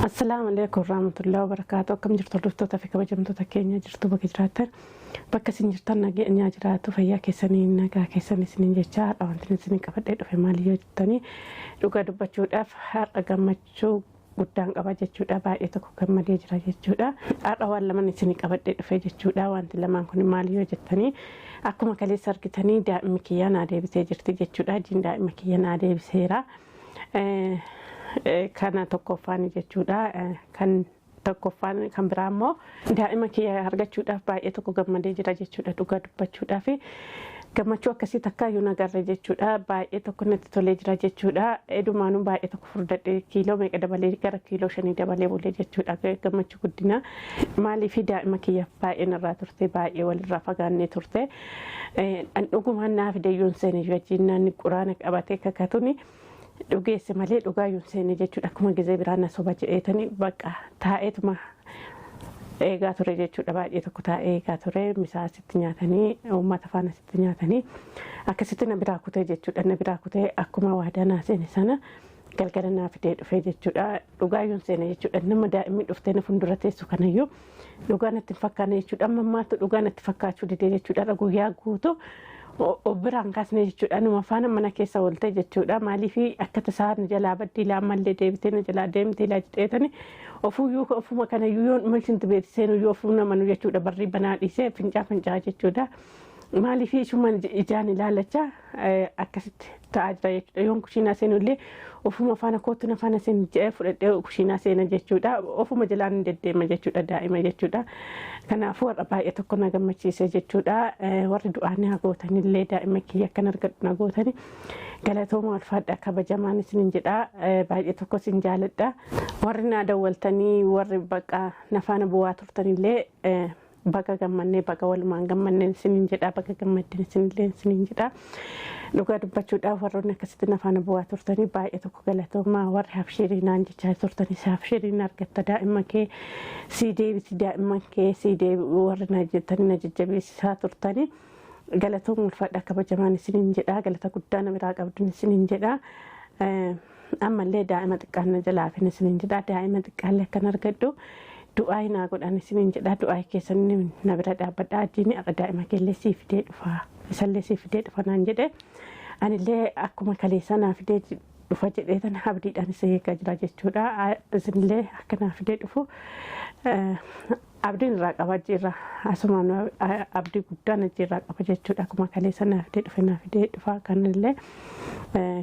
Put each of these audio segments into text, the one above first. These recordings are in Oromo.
Assalaamu alaikum warahmatullahi wabarakaatu. Akkam jirtu hordoftoota fi kabajamtoota keenya? Jirtu bakka jiraattan, bakka isin jirtan nageenyaa jiraatu, fayyaa keessanii, nagaa keessanii isiniin jecha. Har'a wanti isin qabadhee dhufe maali yoo jettanii, dhugaa dubbachuudhaaf har'a gammachuu guddaan qaba jechuudha. Baay'ee tokko gammadee jira jechuudha. Har'a waan lamaan isin qabadhee dhufe jechuudha. Wanti lamaan kun maali yoo jettanii, akkuma kaleessa argitanii daa'imni kiyya naa deebisee jirti jechuudha. Jiin daa'ima kiyya naa deebiseera. Kana tokkoffaan jechuudha. Kan tokkoffaan kan biraa immoo daa'ima kiyya argachuudhaaf baay'ee tokko gammadee jira jechuudha. Dhugaa dubbachuudhaaf gammachuu akkasii takka iyyuu nagarre jechuudha. Baay'ee tokko natti tolee jira jechuudha. Edumaanuu baay'ee tokko furdadhee kiiloo meeqa dabalee, gara kiiloo 5 dabalee bulee jechuudha. Gammachuu guddina maaliif daa'ima kiyya baay'ee narraa turte, baay'ee walirraa fagaannee turte. Dhugumaan naaf deeyyuun seene wajjin naanni quraana qabatee kakatuni dhugeesse malee dhugaa yuun seene jechuudha. Akkuma gizee biraa na soba jedheetanii bakka taa'eetuma eegaa ture jechuudha. Baay'ee tokko taa'ee eegaa ture. Misaa asitti nyaatanii, uummata faana asitti nyaatanii, akkasitti na biraa kutee jechuudha. Na biraa kutee akkuma waadaa naa seene sana galgala naa fidee dhufee jechuudha. Dhugaa yuun seene jechuudha. Nama daa'imni dhuftee na fuuldura teessu kanayyuu dhugaa natti hin fakkaanne jechuudha. Amma ammaatti dhugaa natti fakkaachuu didee jechuudha. Guyyaa guutuu biraan kaasne jechuudha. Numa faana mana keessa oolte jechuudha. Maaliif akka tasaa na jalaa baddii laa, ammallee deebitee na jalaa deemtee laa jedheetani ofuyyuu ofuma kanayyuu yoon malshinti beeti seenuyyuu ofuu namanu jechuudha. Barrii banaa dhiisee fincaa fincaa jechuudha. Maaliif ishuma ijaan ilaalachaa akkasitti ta'aa jira jechuudha. Yoon kushiinaa seenullee ofuma faana kootu na faana seenu jedhee fudhadhee kushiinaa seena jechuudha. Ofuma jalaan hin deddeema jechuudha daa'ima jechuudha. Kanaafuu warra baay'ee tokko na gammachiise jechuudha. Warri du'aa na gootanillee daa'ima kiyya akkan argadhu na gootani. Galatooma, ulfaadha, kabajamaan isinin jedha. Baay'ee tokko isin jaaladha. Warri na dawwaltanii, warri baqa na faana bu'aa turtanillee, baga gammannee, baga walumaan gammanneen isinin jedha, baga gammaddeen isinillee isinin jedha. Dhugaa dubbachuudhaaf warroonni akkasitti na faana bu'aa turtanii baay'ee tokko galatoomaa. Warri abshirii naan jechaa turtanis, abshiriin argatta, daa'ima kee sii deebisi, daa'imman kee sii deebi'u warri na jettanii na jajjabeessisaa turtanii, galatooma, ulfaadha, kabajamaan isinin jedha. Galata guddaa na biraa qabdun isinin jedha. Ammallee daa'ima xiqqaan na jalaa hafin isinin jedha. Daa'ima xiqqaallee akkan argadhu du'aa naa godhan isinin jedha. Du'aa keessan na bira dhaabbadha. Ajiin har'a daa'ima keellee sii fidee dhufa, isallee sii fidee dhufa naan jedhe. Anillee akkuma kaleessaa naa fidee dhufa jedhee tan abdiidhaan isa eegaa jira jechuudha. Isinillee akka naa fidee dhufu abdiin irraa qaba jirra. Asumaan abdii guddaan irraa qaba jechuudha. Akkuma kaleessa naa fidee dhufe naa fidee dhufa kanallee.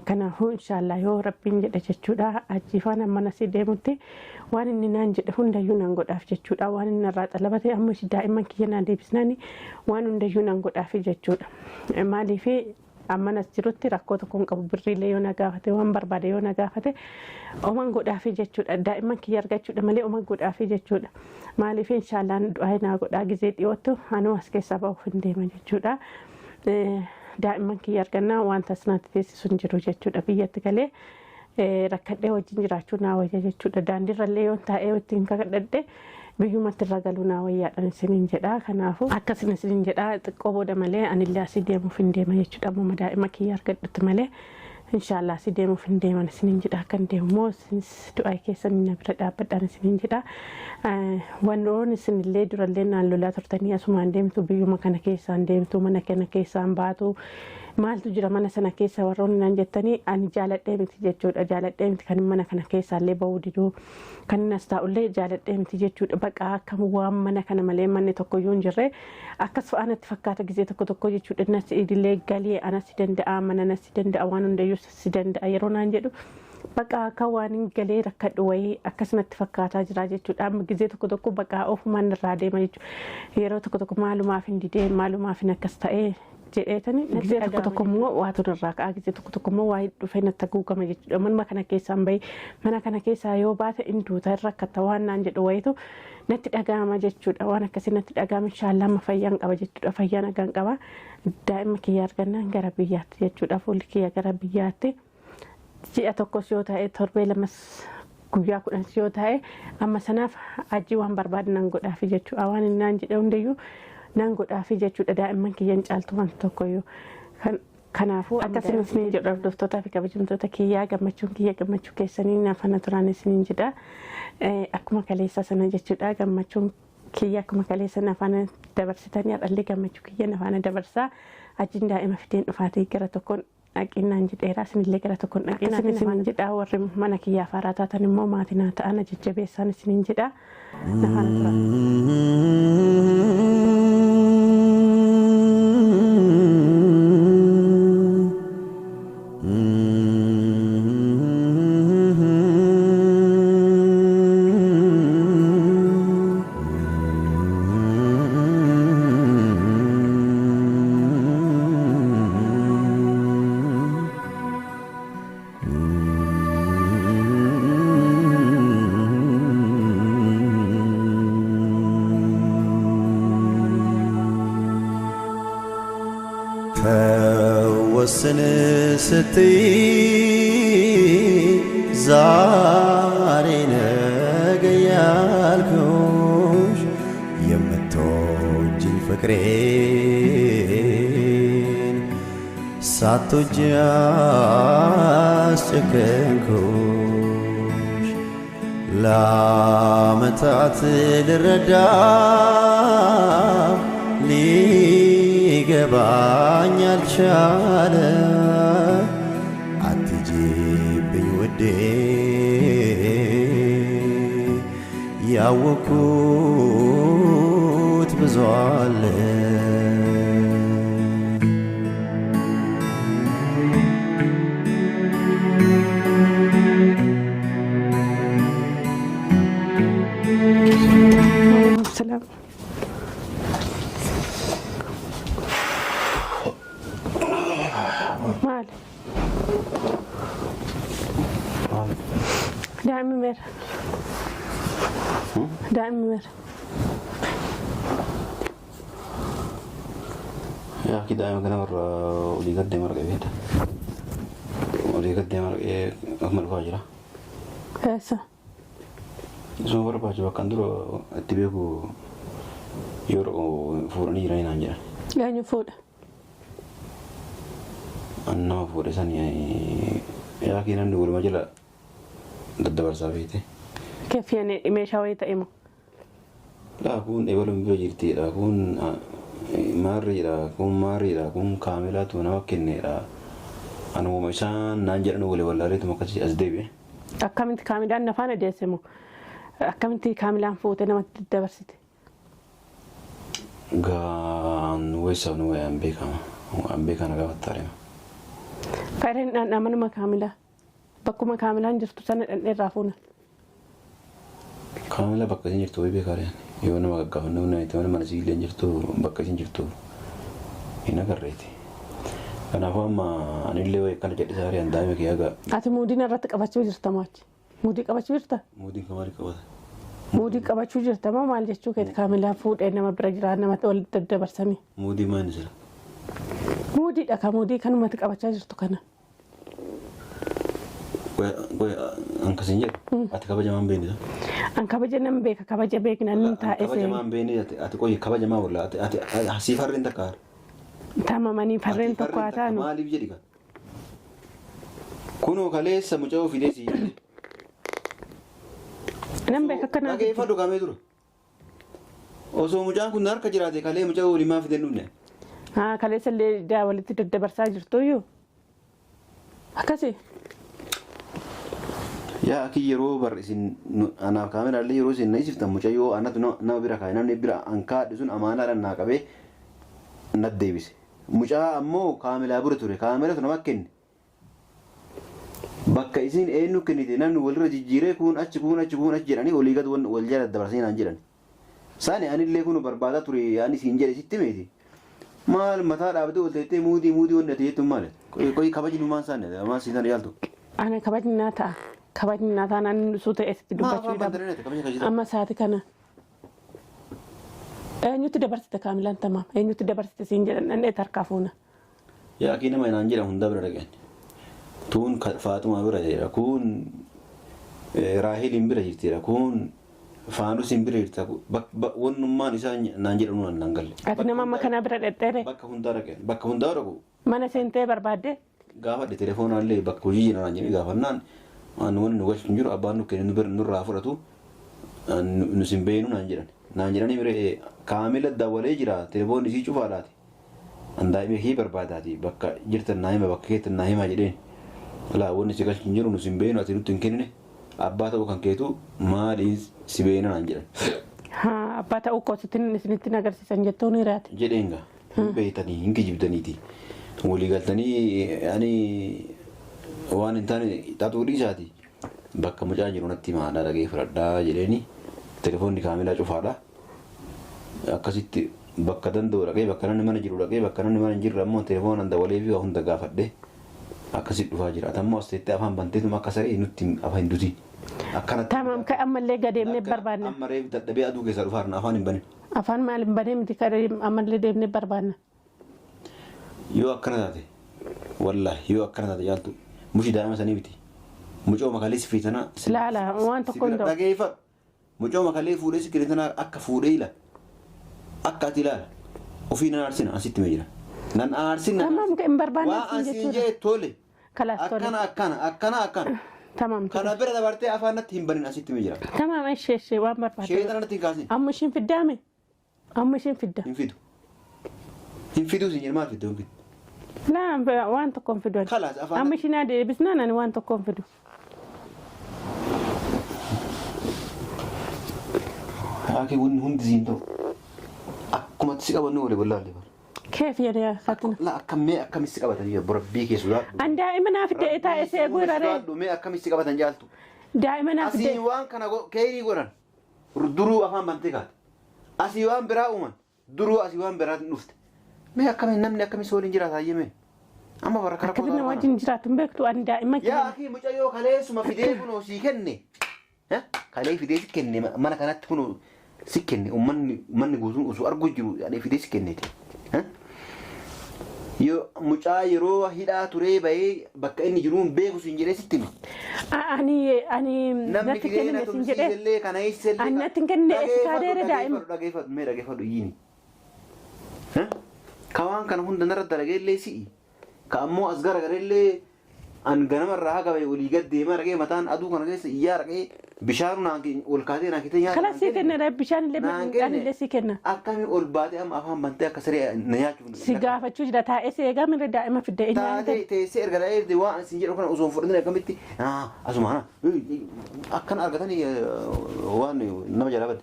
Kanaafuu inshaallah yoo rabbiin jedhe jechuudha. Achiifaan amma nasii deemutti waan inni naan jedhe hundayyuu naan godhaaf jechuudha. Waan inni irraa xalabate amma daa'imman kiyya naan deebisnaani waan hundayyuu naan godhaaf jechuudha. Maaliif amma nas jirutti rakkoo tokko hin qabu. Birriilee yoo na gaafate, waan barbaade yoo na gaafate, oman godhaafi jechuudha. Daa'imman kiyya argachuudha malee oman godhaafi jechuudha. Maaliif inshaallah du'aa naa godhaa, gizee dhiyoottu anuu as keessaa ba'uuf hin deema jechuudha. Daa'imman kiyya argannaa wanta asinaatti teessisu hin jiru jechuudha. Biyyatti galee rakkadhee wajjin jiraachuu naa wayya jechuudha. Daandiirrallee yoon taa'ee ittiin kakadhadhe biyyumatti irra galuu naa wayyaadhaan isiniin jedha. Kanaafuu akkasin isiniin jedha. Xiqqoo booda malee anillee asii deemuuf hin deema jechuudha. Ammuma daa'ima kiyya argadhutti malee inshaallah asii deemuuf hin deeman isiniin jedha. Akkan deemu immoo isinis du'aa keessan na bira dhaabbadhaan isiniin jedha. Wantoonni isinillee durallee naan lolaa turtanii, asumaan deemtu, biyyuma kana keessaan deemtu, mana kana keessaan baatu, maaltu jira mana sana keessa warroonni naan jettanii, ani jaaladhee miti jechuudha. Jaaladhee miti kan mana kana keessaallee bahuu diduu, kan inni as taa'ullee jaaladhee miti jechuudha. Baqa akkam waan mana kana malee manni tokkoyyuu hin jirre akkas fa'aa natti fakkaata gizee tokko tokko jechuudha. Nas idilee galii anas danda'a, mana nas danda'a, waan hundayyuu si danda'a yeroo naan jedhu, baqa akka waan hin galee rakkadhu wayii akkasumatti fakkaataa jira jechuudha. Amma gizee tokko tokko baqa ofumaan irraa deema jechuudha. Yeroo tokko tokko maalumaaf hin didee, maalumaaf hin akkas ta'ee jedheetani, gizee tokko tokko immoo waatu irraa ka'a, gizee tokko tokko immoo waa dhufee natti haguugama jechuudha. Manuma kana keessaan bahi, mana kana keessaa yoo baate hin duuta, hin rakkatta waan naan jedhu wayitu natti dhaga'ama jechuudha. Waan akkasii natti dhaga'ama. Inshaallah amma fayyaan qaba jechuudha. Fayyaa nagaan qaba. Daa'ima kiyya argannaan gara biyyaatti jechuudha. Fuulli kiyya gara biyyaatti. Ji'a tokkos yoo ta'e, torbee 2s, guyyaa 10s yoo ta'e, amma sanaaf ajji waan barbaadu nan godhaafi jechuudha. Waan inni naan jedhe hundayyuu nan godhaafi jechuudha. Daa'imman kiyyan caaltu wanta tokkoyyuu. Kanaafuu akkasumas ni jedhu hordoftootaa fi kabajamtoota kiyyaa gammachuun kiyya gammachuu keessanii naafana turaan isiniin jedha. Akkuma kaleessa sana jechuudha gammachuun kiyya akkuma kaleessa nafaana dabarsitanii har'allee gammachuu kiyya nafaana dabarsaa achiin daa'ima fideen dhufaatii gara tokkoon dhaqinnaan jedheera isinillee gara tokkoon dhaqinnaan isiniin jedha warri mana kiyyaa faaraa taatan immoo maatii naa ta'an jajjabeessaan isiniin jedha nafaana turan. ተወስን ስትይ ዛሬ ነገ ያልኩሽ የምትወጂኝ ፍቅሬን ሳትወጂ አስጨከንኩሽ ለዓመታት ልረዳ ሊገባኝ አልቻለ አትጂብኝ ውዴ ያወኩት ብዙ አለ። ሰላም maali? Daa'imni meera? Daa'imni meera? Yaa akki daa'ima kana warra olii gad deema argee beekta. Olii gad deema argee akkuma dhufaa jira. Eessa? Isuma barbaachu bakka dura itti beeku yeroo fuudhanii jiranii naan jedhan. Eenyu fuudha? Nama fuudhe sani yaa akki namni walumaa jala daddabarsaa beekte. Keeffiyaan meeshaa wayii ta'e moo? Laa kun ebaluun bira jirtidha kun maarriidha kun maarriidha kun kaamelaatu nama kenneedha. Anuma isaan naan jedhan walii wallaaleetuma akkasii as deebi'e. Akkamitti kaamilaan nafaan adeesse moo? Akkamitti kaamilaan fuute namatti daddabarsite? Gaan weessaaf nu wayaan beekama. Waan beekana gaafattaarema. Kaireen dhandhaa manuma kaamilaa. Bakkuma kaamilaan jirtu sana dhandheerraa fuuna. Kaamilaa bakka isin jirtu wayii beekaa yoo nama gaggaafannu namni itti mana mana siillee jirtu bakka isin jirtu hin agarreeti. Kanaafuu amma anillee wayii akkana jedhe saaree daa'ima kee haga. Ati muudiin irratti qabachuu jirta moo achi? Muudii qabachuu jirta? Muudiin kan maal qabata? Muudii qabachuu jirta moo maal jechuu keeti kaamilaa fuudhee nama bira jiraa namatti wal daddabarsanii? Muudii maal jira? Muudiidha ka muudii kanumatti qabachaa jirtu kana. Qoy an kasin jedhu ati kabajamaan beekne. An kabaja nan beeka kabaja beekna nan taa'e seeni. Kabajamaan beekne ati qoy kabajamaa walla ati ati siif harreen takka haara. Tamamanii farreen tokko haa taanu. Maaliif jedhi kan? Kunoo kaleessa mucaa ofii si jedhe. Nan beeka akka naaf. Dhageeffadhu kaamee tura. Osoo mucaan kun harka jiraate kalee mucaa walii maa fideen dhufne. Haa kaleessa illee walitti daddabarsaa jirtuyyuu. Akkasi. Yaa akki yeroo bar isin anaaf kaameraallee yeroo isin na isiftan mucayyoo anatu nama bira kaa'e namni bira an kaadhe sun amaanaadhaan naa qabee nat deebise. Mucaa ammoo kaamelaa bira ture kaamelatu nama kenne. Bakka isin eenyu kennite namni walirra jijjiiree kun achi kun achi kun achi jedhanii olii gad wal jala dabarsanii naan jedhan. Saani anillee kun barbaadaa ture ani siin jedhe sitti meeti. Maal mataa dhaabdee ol teettee muudii muudii wanni ati jettu maali? Qoy kabajni maal saani maal siin sana yaaltu? Ana kabajni naa ta'a. Kabajni naa ta'a naan suu ta'e sitti dubbachuu dhabu. Amma saati kana. Eenyutti dabarsite kaamilaan tamaam eenyutti dabarsite siin jedhan dhandhee tarkaa fuuna. Yaa akii nama naan jedhan hundaa bira dhaqeen. Tuun Faaxumaa bira jira kun Raaheliin bira jirtidha kun Faanusiin bira jirta wannummaan isaa naan jedhamu naan galle. Ati nama amma kana bira dhedheere. Bakka hundaa dhaqeen bakka hundaa dhaqu Mana seentee barbaadde? Gaafadhe telefoonaallee bakka hojii jira naan jedhee gaafannaan waan wanni nu galchu hin jiru abbaan nu kenne nu bira nurraa fudhatu nu sin beenu naan jedhan. Naan jedhanii miree kaamila dawwalee jira telefoonni isii cufaadhaati. An daa'ima kee barbaadaati bakka jirtan naa hima bakka keettan naa himaa jedheen. Laa wanni si galchu hin jiru nu sin beenu ati nutti hin kennine abbaa ta'uu kan keetu maaliin si beena naan jedhan. Haa abbaa ta'uu koo isinitti agarsiisan jettuun hiraate. Jedheen gaa hin beektanii hin kijibdaniiti. Walii galtanii ani waan hin taane xaxuu dhiisaati. Bakka mucaan jiru natti himaa dhagee fudhadhaa jedheeni telefoonni kaamilaa cufaadha. Akkasitti bakka danda'u dhaqee bakka namni mana jiru dhaqee bakka namni mana hin jirre ammoo telefoonaan dabalee fi waa hunda gaafadhe akkasitti dhufaa jira. Ati ammoo as teettee afaan banteetuma akka saree nutti afaan hin dutiin. Akkanatti. Tamaam ka ammallee gadeemnee barbaanna. Amma reef dadhabee aduu keessaa dhufaa jirna afaan hin banin. Afaan maal hin banee miti ammallee deemnee barbaanna. Yoo akkana taate wallaahi yoo akkana taate jaaltu mushi daa'ima sanii miti. Mucoo makalee si fiitanaa. Laala waan tokko hin ta'u. Dhageeffadhu. Mucoo makalee fuudhee si kiritanaa akka fuudhee ila. Akka ati ilaala. Ofii nan aarsina asitti mee jira. Nan aarsin nan Tamaam hin barbaanne Waa siin asiin jechuudha. jee tole. Kalaas tole. Akkana akkana akkana akkana. Tamaam tole. Kana bira dabartee afaan natti hin banin asitti mee jira. Tamaam ishee ishee waan barbaadde. Sheexana natti hin kaasin. Amma ishiin fiddaame? Amma ishiin fidda. Hin fidu. Hin fiduu siin jedhe maal fiddu hin fidu. Laa waan tokko hin fidu. Kalaas afaan Amma ishiin deebisnaan ani waan tokko hin fidu. Haakee wanni hundi siin ta'u. Akkumatti si qabannu walii wallaalle bara. Keef jedhee fatina. La akkammee akkamitti si qabatan jira rabbii kee sodaadhu. An daa'ima naa fidde taa'ee seeguu iraree. Sodaadhu mee akkamitti si qabatan jaaltu. Daa'ima naa fidde. Asii waan kana keerii godhan duruu afaan bantee kaate. Asii waan biraa uuman duruu asii waan biraa dhufte. Mee akkamiin namni akkamitti waliin jiraata hayyame? Amma bara kara Akkamitti nama wajjin jiraatu hin beektu ani daa'ima Yaa kiyya. akii mucayyoo kaleessuma fidee kunoo sii kenne. Kalee fidee si kenne mana kanatti kunoo si kenne uummanni guutuun osoo arguu jiru yaadee fidee si kenneeti. Yoo mucaa yeroo hidhaa turee bahee bakka inni jiru hin beeku siin jedhee sitti hime. Ani ani Namni natti fidee na kennine siin jedhee. tumsiisellee kana eessellee. Ani natti hin kennine eessi kaadeera daa'ima. Dhageeffadhu mee dhageeffadhu iyyini. Ka waan kana hunda narra dalageellee si'i. Ka ammoo as garagareellee an ganamarraa haga bahe olii gad deemaa dhaqee mataan aduu kana keessa iyyaa dhaqee bishaan naan ol kaatee naan kitee nyaata. Kalas sii kenna bishaan illee midhaan illee sii kenna. Akkamiin ol baatee amma afaan bantee akka saree na nyaachuuf. Si gaafachuu jira taa'ee si eegaa mirga daa'ima fidde inni Taatee teessee erga dha'ee waan isin jedhu kana osoo hin fudhatin akkamitti asuma kana akkana argatanii waan nama jalaa badde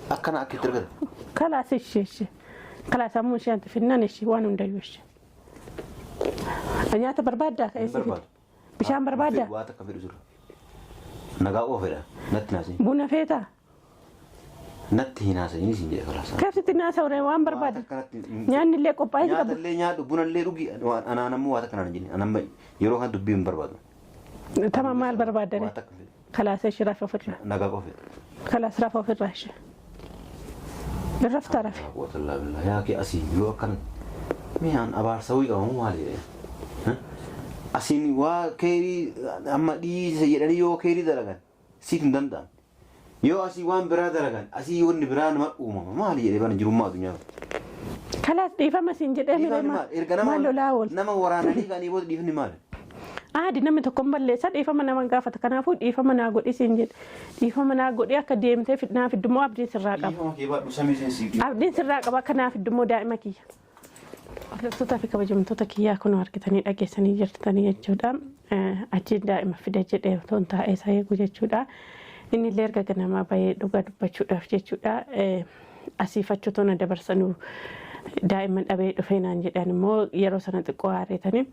akkana akka itti argatan. Kalaas ishee ishee kalaas ammoo ishee ati finnaan ishee waan hundayyuu ishee. Nyaata barbaaddaa ka'ee si fide. Bishaan barbaaddaa? Waa takka fedhu sirra. Nagaa qofa fedha natti naasii. Buna feetaa? Natti hin haasa'in siin jedhe kalaas. Keefsitti naasa'u waan barbaadde. Nyaanni illee qophaa'ee jira. Nyaata illee nyaadhu buna illee dhugi anaan ammoo waa takka naan hin jenne anaan yeroo kana dubbii hin barbaadu. Tama maal barbaadda? Waa takka fedhu. Kalaas ishee rafa ofirraa. Nagaa qofa fedha. Kalaas rafa ofirraa ishee. Rafta rafe. Quwwatallaa billah yaa kee asii yoo akkana mi'aan abaarsa wayii qabamu maal jedhee. Asiin waa keerii amma dhiisa jedhanii yoo keerii dalagan siif hin danda'an. Yoo asii waan biraa dalagan asii wanni biraa nama uumama maali jedhee bana jirummaa addunyaa. Kalaas dhiifama siin jedhee miree Dhiifamni maal? Erga nama maal lolaa oolta. nama waraananii ka'anii booda dhiifni maali? Aadi namni tokko hin balleessa dhiifama nama gaafata kanaafuu dhiifama naa godhi siin jedhe dhiifama naa godhi akka deemtee naa fiddummoo abdiin sirraa qaba. Dhiifama kee baadhu samii seensi. Abdiin sirraa qaba akka naa fiddummoo daa'ima kiyya. Hordoftoota fi kabajamtoota kiyyaa kun argitanii dhageessanii jirtanii jechuudha. Achiin daa'ima fida jedhee otoo hin taa'ee isaa eegu jechuudha. Inni illee erga ganamaa bahee dhugaa dubbachuudhaaf jechuudha. Asiifachuu toona dabarsanuu daa'ima dhabee dhufee naan jedhan immoo yeroo sana xiqqoo aareetanii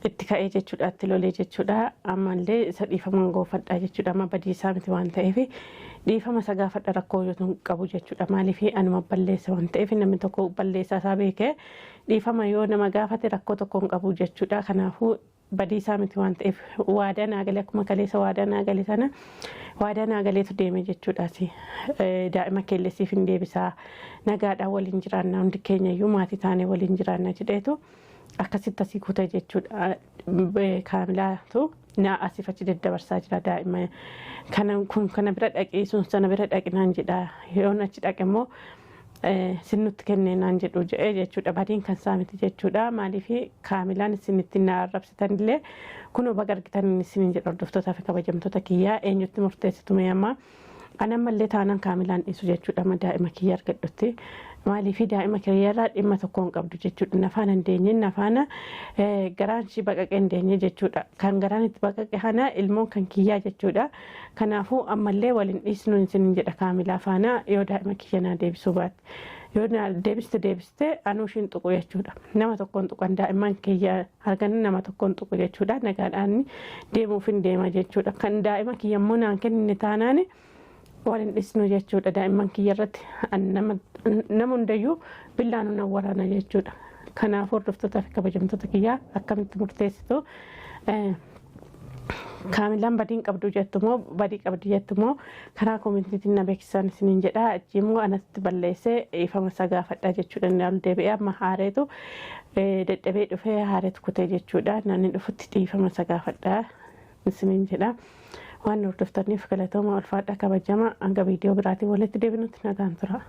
itti ka'ee jechuudha itti lolee jechuudha. Ammallee isa dhiifaman goofadhaa jechuudha. Amma badiisaa miti waan ta'eef dhiifama isa gaafadha rakkoo yoo qabu jechuudha. Maaliif anuma balleessa waan ta'eef namni tokko balleessaa isaa beekee dhiifama yoo nama gaafate rakkoo tokko hin qabu jechuudha. Kanaafuu badiisaa miti waan ta'eef waadaa naa galee akkuma kaleessa waadaa naa gale sana waadaa naa galeetu deeme jechuudha. Daa'ima keellesiif hin deebisaa nagaadhaan waliin jiraanna hundi keenya iyyuu maatii taanee waliin jiraanna jedheetu akkasitti asii kute jechuudha. Kaamilaatu naa asiif achi daddabarsaa jira daa'ima kana kun kana bira dhaqee sun sana bira dhaqinaan jedha yoon achi dhaqe immoo Sin nutti kennee naan jedhu jedhee jechuudha. Badiin kan isaa miti jechuudha. Maaliif Kaamilaan isin ittiin na arrabsitan illee kunoo baga argitan isin jedha. Hordoftootaa fi kabajamtoota kiyyaa, eenyutti murteessitu mee amma? Ani ammallee taanaan Kaamilaan dhiisu jechuudha amma daa'ima kiyya argadhutti. Maaliif daa'ima kiyyarraa dhimma tokko hin qabdu jechuudha. Nafaan hin deenye, nafaana garaan ishii baqaqee hin deenye jechuudha. Kan garaan itti baqaqe kana ilmoon kan kiyyaa jechuudha. Kanaafuu ammallee waliin dhiisnu isin jedha Kaamilaa faana yoo daa'ima kiyya naa deebisuu baatte. Yoo naa deebiste deebiste, anuu ishiin tuqu jechuudha. Nama tokkoon tuqan, daa'imman kiyya argan nama tokkoon tuqu jechuudha. Nagaadhaan deemuuf hin deema jechuudha. Kan daa'ima kiyya immoo naan kennine taanaan waliin dhisnu jechuudha. Daa'imman kiyya irratti nama hundayyuu billaan na waraana jechuudha. Kanaafuu hordoftootaa fi kabajamtoota kiyyaa, akkamitti murteessitu? Kaamilaan badiin qabdu jettu moo badii qabdi jettu moo? Karaa koomentiitiin na beeksisan isiniin jedha. Achi immoo anatti balleessee dhiifama isa gaafadha jechuudha. Inni ol deebi'ee amma haareetu dadhabee dhufee haareetu kutee jechuudha. Namni dhufutti dhiifama isa gaafadha isiniin jedha. Waan hordoftaniif galatooma, ulfaadha, kabajama. Hanga viidiyoo biraatiin walitti deebinutti nagaan tura.